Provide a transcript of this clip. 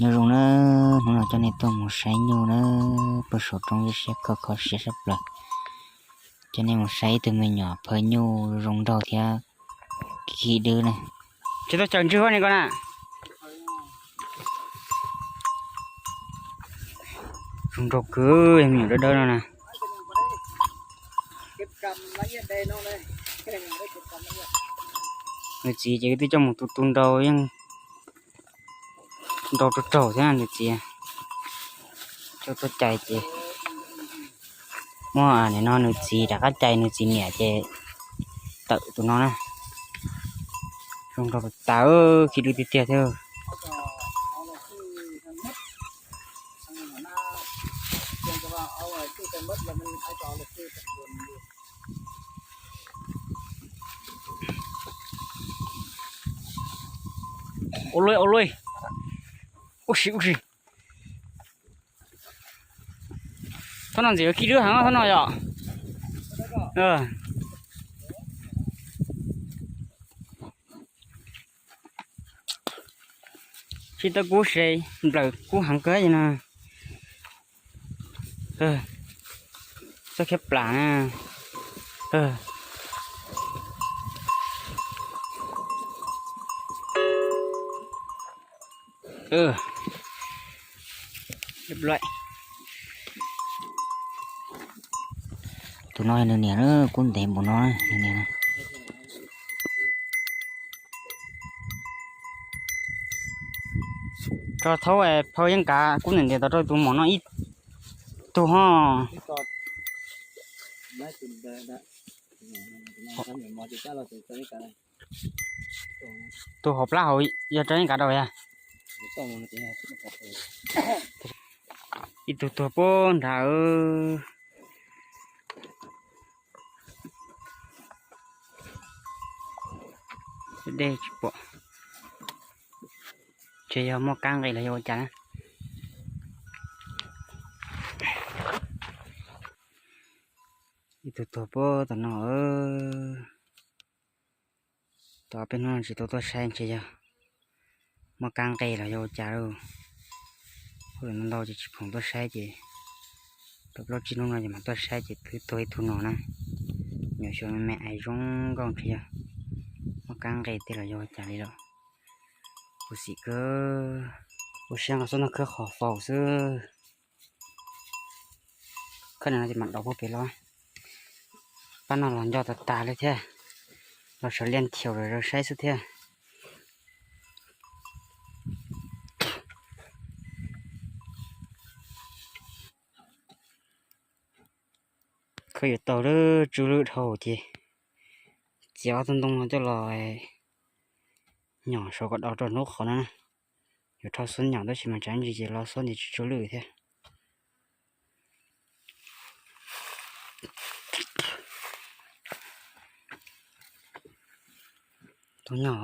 Nyob zoo na, hnub no coj nej tuaj mus saib nyuj na, pem saum roob ib siab kho kho siab sab plaws. Coj nej mus saib ib tug me nyuam phaw nyuj zoo nraug thiab khib dwb na. Tsis tau cawm ntswg ne koj na. Zoo nraug kawg me nyuam dawb dawb no na. Nws txiv ces twb coj mus tu tu nrau yeej nrau raug raug thiab nws txiv. Coj tuaj cais ces muaj nim no nws txiv rov qab cais nws txiv niam ces tawm tus no na. Zoo nraug tas tas, khib dwb tiag tiag thiab. Ua luaj ua luaj. Ub si ub si. Thaum no ntxim khib dwb heev thaum no yom. Tsis tau kub se, nplawm kub heev kawg no. Txoj khiab plam na. Tus no nws niam kub ntev npaum no nws niam. Tso thaub phaw yeej kav kub ntev ntev tau rau tus mom no ib tug ho. Tus hauv plab hauv yog rau yeej kav rau yag. Ib tug tuag puag nrad. Dej tsis pom, ntshe yog muaj kab nqis los yog ua cas na. Ib tug tuag puag tom no. Tom peb hnub no tsis tau tuaj saib ntshe yog muaj kab nqis los yog ua cas lauj. Hauj lwm ntau ntau ces tsis khoom tuaj saib ces tau plaub tsib hnub no ces mam tuaj saib ces twb tuag ib tug no na. Nyuam xyuas me me ais zoo nkauj ntshe yog muaj kab nqis tej los yog ua cas li lawm. Khuv xim kawg. Ua siab nqa xub nag khawb qhov faus xwb. Khawb no ces mam dov puag pem los. Pab no los nco tas tas li thiab. Los sawv liaj thiaus rau saib xwb thiab. Khawb yuav tau lub tsw lwj dhau ces txiav ob tug ntoo no coj los nyom saum kom dov rau hnub qhov no. Yuav rho xub nyom tab sis mas tsam ntsis ces los xub ntsis tsis tsw lwj thiab. Tau nyom.